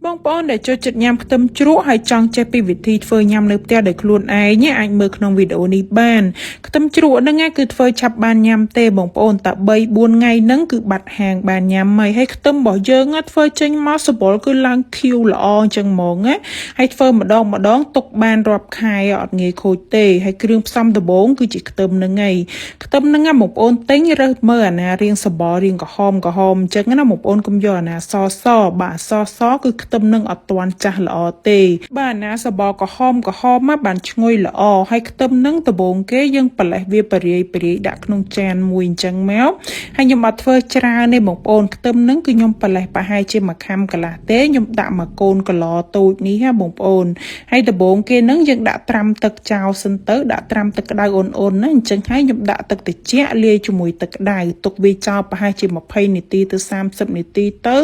បងប្អូនដែលចូលចិត្តញ៉ាំខ្ទឹមជ្រក់ហើយចង់ចេះពីវិធីធ្វើញ៉ាំនៅផ្ទះដោយខ្លួនឯងអាចមើលក្នុងវីដេអូនេះបានខ្ទឹមជ្រក់ហ្នឹងគឺធ្វើឆាប់បានញ៉ាំទេបងប្អូនតែ3 4ថ្ងៃហ្នឹងគឺបាត់ហាងបានញ៉ាំហើយហើយខ្ទឹមរបស់យើងធ្វើចេញមកសម្បុរគឺឡើងខៀវល្អអញ្ចឹងហ្មងណាហើយធ្វើម្ដងម្ដងទុកបានរាប់ខែអត់ងាយខូចទេហើយគ្រឿងផ្សំដំបូងគឺជាខ្ទឹមហ្នឹងឯងខ្ទឹមហ្នឹងបងប្អូនទិញរើសមើលអាណារៀងសម្បុររៀងក្រហមក្រហមអញ្ចឹងណាបងប្អូនកុំយកអាណាសសបាទសសគឺខ្ទឹមនឹងអត់ទាន់ចាស់ល្អទេបាទអាណាសបក្រហមក្រហមមកបានឈ្ងុយល្អហើយខ្ទឹមនឹងដំបូងគេយើងប្រលេះវាបរាយបរាយដាក់ក្នុងចានមួយអញ្ចឹងមកហើយខ្ញុំអត់ធ្វើច្រើនទេបងប្អូនខ្ទឹមនឹងគឺខ្ញុំប្រលេះប្រហែលជាមួយខាំកន្លះទេខ្ញុំដាក់មកកូនកឡតូចនេះហ่ะបងប្អូនហើយដំបូងគេនឹងយើងដាក់ត្រាំទឹកចោលសិនទៅដាក់ត្រាំទឹកក្តៅអ៊ុនៗណាអញ្ចឹងហើយខ្ញុំដាក់ទឹកត្រជាក់លាយជាមួយទឹកក្តៅទុកវាចោលប្រហែលជា20នាទីទៅ30នាទីទៅ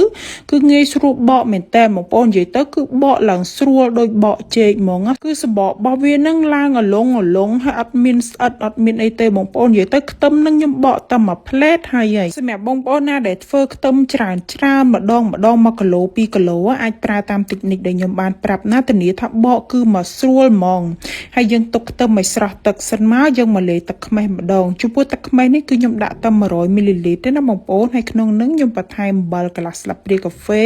គឺងាយស្រួលបកមែនតើបងប្អូននិយាយទៅគឺបកឡើងស្រួលដូចបកចេកហ្មងគឺសបករបស់វានឹងឡើងអលងអលងហើយអត់មានស្អិតអត់មានអីទេបងប្អូននិយាយទៅខ្ទឹមនឹងខ្ញុំបកតែមួយផ្លែតហើយហើយសម្រាប់បងប្អូនណាដែលធ្វើខ្ទឹមច្រើនច្រើនម្ដងម្ដង1គីឡូ2គីឡូអាចប្រើតាមតិចនិចដែលខ្ញុំបានប្រាប់ណាធានាថាបកគឺមកស្រួលហ្មងហើយយើងទុកខ្ទឹមឲ្យស្រស់ទឹកសិនមកយើងមកលាយទឹកខ្មេះម្ដងចំពោះទឹកខ្មេះនេះគឺខ្ញុំដាក់តែ100មីលីលីត្រទេណាបងប្អូនហើយក្នុងនឹងខ្ញុំបន្ថែមអំបិលកន្លះស្លាបព្រាកាហ្វេ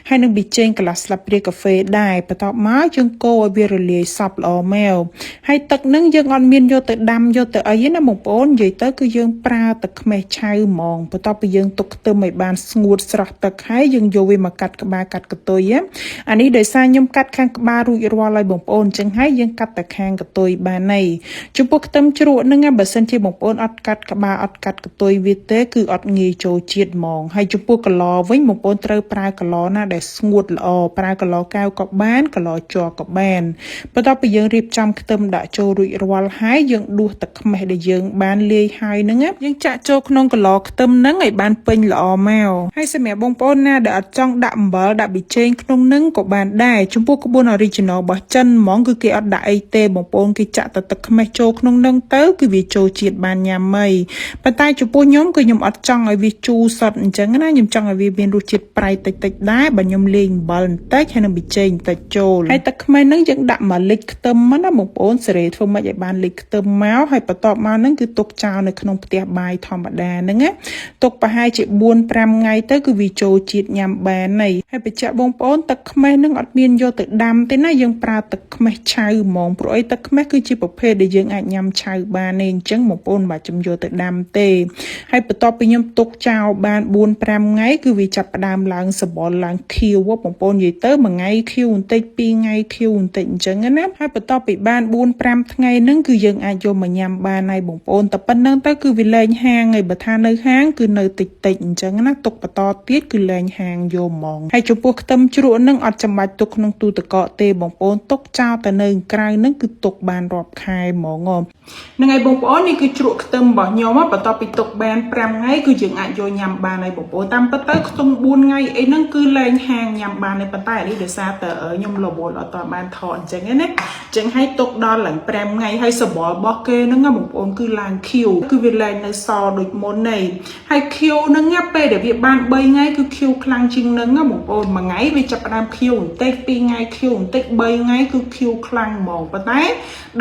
ហើយនឹងប៊ីចេងកន្លះស្លាបព្រាកាហ្វេដែរបន្ទាប់មកយើងកូរឲ្យវារលាយសព្វល្អមកហើយទឹកនឹងយើងអត់មានយកទៅដាំយកទៅអីណាបងប្អូននិយាយទៅគឺយើងប្រើទឹកខ្មេះឆៅហ្មងបន្ទាប់ពីយើងទុកខ្ទឹមឲ្យបានស្ងួតស្រស់ទឹកហើយយើងយកវាមកកាត់ក្បាលកាត់កន្ទុយអានេះដោយសារខ្ញុំកាត់ខាងក្បាលរួចរាល់ហើយបងប្អូនអញ្ចឹងហើយយើងកាត់តែខាងកន្ទុយបានហើយចំពោះខ្ទឹមជ្រក់ហ្នឹងបើសិនជាបងប្អូនអត់កាត់ក្បាលអត់កាត់កន្ទុយវាទេគឺអត់ងាយចូលជាតិហ្មងហើយចំពោះកឡវិញបងប្អូនត្រូវប្រើកឡណាដែលស្ងួតល្អប្រើកឡកែវក៏បានកឡជ័រក៏បានបន្ទាប់ពីយើងរៀបចំខ្ទឹមដាក់ចូលរួចរាល់ហើយយើងដួសទឹកខ្មេះដែលយើងបានលាយហើយហ្នឹងយើងចាក់ចូលក្នុងកឡខ្ទឹមហ្នឹងឲ្យបានពេញល្អមកហើយសម្រាប់បងប្អូនណាដែលអត់ចង់ដាក់អំបិលដាក់ប៊ីចេងក្នុងហ្នឹងក៏បានដែរចំពោះក្បួន original របស់ចិនហ្មងគឺគេអត់ដាក់អីទេបងប្អូនគេចាក់តែទឹកខ្មេះចូលក្នុងហ្នឹងទៅគឺវាចូលជាតិបានញ៉ាំហីប៉ុន្តែចំពោះខ្ញុំគឺខ្ញុំអត់ចង់ឲ្យវាជូរសុទ្ធអញ្ចឹងណាខ្ញុំចង់ឲ្យវាមានរសជាតិប្រៃតិចតិចដែរបើខ្ញុំលាយអំបិលបន្តិចហើយនឹងប៊ីចេងបន្តិចចូលហើយទឹកខ្មេះហ្នឹងយើងដាក់មកលិចខ្ទឹមណាបងប្អូនសេរីធ្វើម៉េចឲ្យបានលិចខ្ទឹមមកហើយបន្ទាប់មកហ្នឹងគឺទុកចោលនៅក្នុងផ្ទះបាយធម្មតាហ្នឹងណាទុកប្រហែលជា4 5ថ្ងៃទៅគឺវាចូលជាតិញ៉ាំបានហើយហើយបញ្ជាក់បងប្អូនទឹកខ្មេះហ្នឹងអត់មានយកទៅដាំទេណាយើងប្រើទឹកខ្មេះឆៅហ្មងព្រោះអីទឹកខ្មេះគឺជាប្រភេទដែលយើងអាចញ៉ាំឆៅបានទេអញ្ចឹងបងប្អូនមិនបាច់ចំយកទៅដាំទេហើយបន្ទាប់ពីខ្ញុំទុកចោលបាន4 5ថ្ងៃគឺវាចាប់ផ្ដើមឡើងសបល់ឡើងខៀវបងប្អូននិយាយទៅមួយថ្ងៃខៀវបន្តិចពីរថ្ងៃខៀវបន្តិចអញ្ចឹងណាហើយបន្ទាប់ពីបាន4 5ថ្ងៃហ្នឹងគឺយើងអាចយកមកញ៉ាំបានហើយបងប្អូនតែប៉ុណ្្នឹងទៅគឺវាលែងហាងហើយបើថានៅហាងគឺនៅតិចតិចអញ្ចឹងណាទុកបន្តទៀតគឺលែងហាងយកហ្មងហើយចំពោះខ្ទឹមជ្រក់ហ្នឹងអត់ចាំបាច់ទុកក្នុងទូទឹកកកទេបងប្អូនទុកចោលតែនៅក្រៅហ្នឹងគឺទុកបានរាប់ខែហ្មងហ្នឹងហើយបងប្អូននេះគឺជ្រក់ខ្ទឹមរបស់ខ្ញុំបន្ទាប់ពីទុកបាន5ថ្ងៃគឺយើងអាចយកញ៉ាំបានហើយបងប្អូនតាមពិតទៅខ្ទង់4ថ្ងៃអីហ្នឹងគឺលែងហាងញ៉ាំបានហើយប៉ុន្តែនេះដោយសារតែខ្ញុំរវល់អត់តបានថតអញ្ចឹងណាអញ្ចឹងឲ្យទុកដល់ឡើង5ថ្ងៃហើយសបល់របស់គេហ្នឹងបងប្អូនគឺឡើងខៀវគឺវាលែងនៅសដូចមុនទេហើយខៀវហ្នឹងពេលដែលវាបាន3ថ្ងៃគឺខៀវខ្លាំងជាងហ្នឹងបងប្អូនមួយថ្ងៃវាចាប់ផ្ដើមខៀវបន្តិច2ថ្ងៃខៀវបន្តិច3ថ្ងៃគឺខៀវខ្លាំងហ្មងប៉ុន្តែ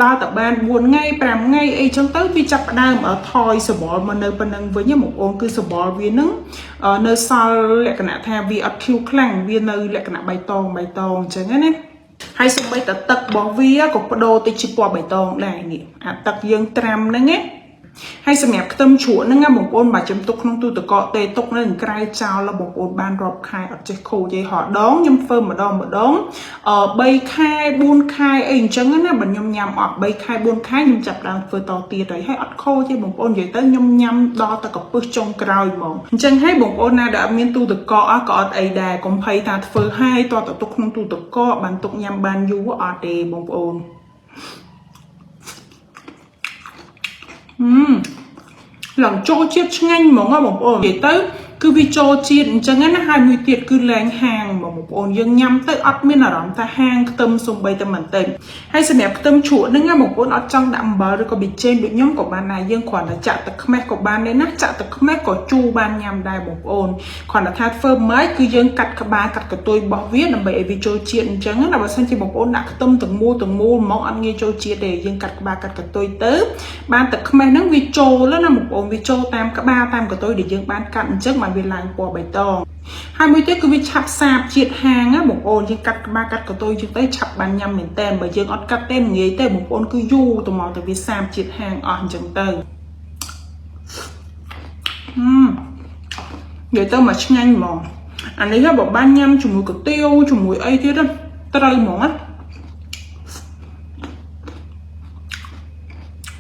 ដល់តែបាន4ថ្ងៃ5ថ្ងៃអីចឹងទៅវាចាប់ផ្ដើមថយសបល់មកនៅប៉ុណ្ណឹងវិញបងប្អូនគឺសបល់វានឹងនៅសល់លក្ខណៈថាវាអត់ខៀវខ្លាំងវានៅលក្ខណៈបៃតងបៃតងអញ្ចឹងណាហើយសូម្បីតែទឹករបស់វាក៏បដូរទៅជាពណ៌បៃតងដែរនេះអាទឹកយើងត្រាំហ្នឹងណាហើយសម្រាប់ខ្ទឹមជ្រក់ហ្នឹងណាបងប្អូនបើចំទុកក្នុងទូទឹកកកទេទុកនៅក្រៅចោលបងប្អូនបានរាប់ខែអត់ចេះខូចទេហត់ដងខ្ញុំធ្វើម្ដងម្ដង3ខែ4ខែអីអញ្ចឹងណាបើខ្ញុំញ៉ាំអត់3ខែ4ខែខ្ញុំចាប់ដើមធ្វើតទៀតហើយហើយអត់ខូចទេបងប្អូននិយាយទៅខ្ញុំញ៉ាំដល់តែកពឹសចុងក្រោយហ្មងអញ្ចឹងហើយបងប្អូនណាដែលអត់មានទូទឹកកកក៏អត់អីដែរកុំភ័យថាធ្វើហើយតតទុកក្នុងទូទឹកកកបានទុកញ៉ាំបានយូរអត់ទេបងប្អូនឡើងចូលជាតិឆ្ងាញ់ហ្មងបងប្អូននិយាយទៅ គឺវាចូលជាតិអញ្ចឹងណាហើយមួយទៀតគឺលែងហាងហ្មងបងប្អូនយើងញ៉ាំទៅអត់មានអារម្មណ៍ថាហាងខ្ទឹមសំបីតែបន្តិចហើយសម្រាប់ខ្ទឹមជ្រក់ហ្នឹងណាបងប្អូនអត់ចង់ដាក់អំបិលឬក៏ប៊ីចេងដូចខ្ញុំក៏បានដែរយើងគ្រាន់តែចាក់ទឹកខ្មេះក៏បានដែរណាចាក់ទឹកខ្មេះក៏ជូរបានញ៉ាំដែរបងប្អូនគ្រាន់តែថាធ្វើម៉េចគឺយើងកាត់ក្បាលកាត់កន្ទុយរបស់វាដើម្បីឲ្យវាចូលជាតិអញ្ចឹងណាបើសិនជាបងប្អូនដាក់ខ្ទឹមទាំងមូលទាំងមូលហ្មងអត់ងាយចូលជាតិទេយើងកាត់ក្បាលកាត់កន្ទុយទៅបានទឹកខ្មេះហ្នឹងវាចូលណាបងប្អូនវាចូលតាមក្បាលតាមកន្ទុយដែលយើងបានកាត់អញ្ចឹងបានវាឡើងពណ៌បៃតងហើយមួយទៀតគឺវាឆាប់សាបជាតិហាងណាបងប្អូនយើងកាត់ក្បាលកាត់កន្ទុយយើងទៅឆាប់បានញ៉ាំមែនតើបើយើងអត់កាត់ទេមិនងាយទេបងប្អូនគឺយូរទៅមកទៅវាសាបជាតិហាងអស់អញ្ចឹងទៅហឹមនិយាយទៅមកឆ្ងាញ់ហ្មងអានេះបើបានញ៉ាំជាមួយកាទៀវជាមួយអីទៀតត្រូវហ្មងណា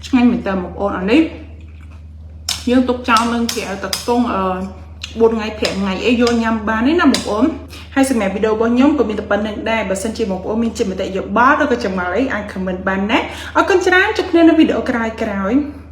ឆ្ងាញ់មែនតើបងប្អូនអានេះយើងទុកចោលនឹងគេឲ្យតខ្ទង់អឺ4ថ្ងៃ5ថ្ងៃអីយកញ៉ាំបានទេណាបងប្អូនហើយសម្រាប់វីដេអូរបស់ខ្ញុំក៏មានតែប៉ុណ្្នឹងដែរបើសិនជាបងប្អូនមានជាមតិយោបល់ឬក៏ចម្ងល់អីអាច comment បានណាអរគុណច្រើនជួបគ្នានៅវីដេអូក្រោយៗ។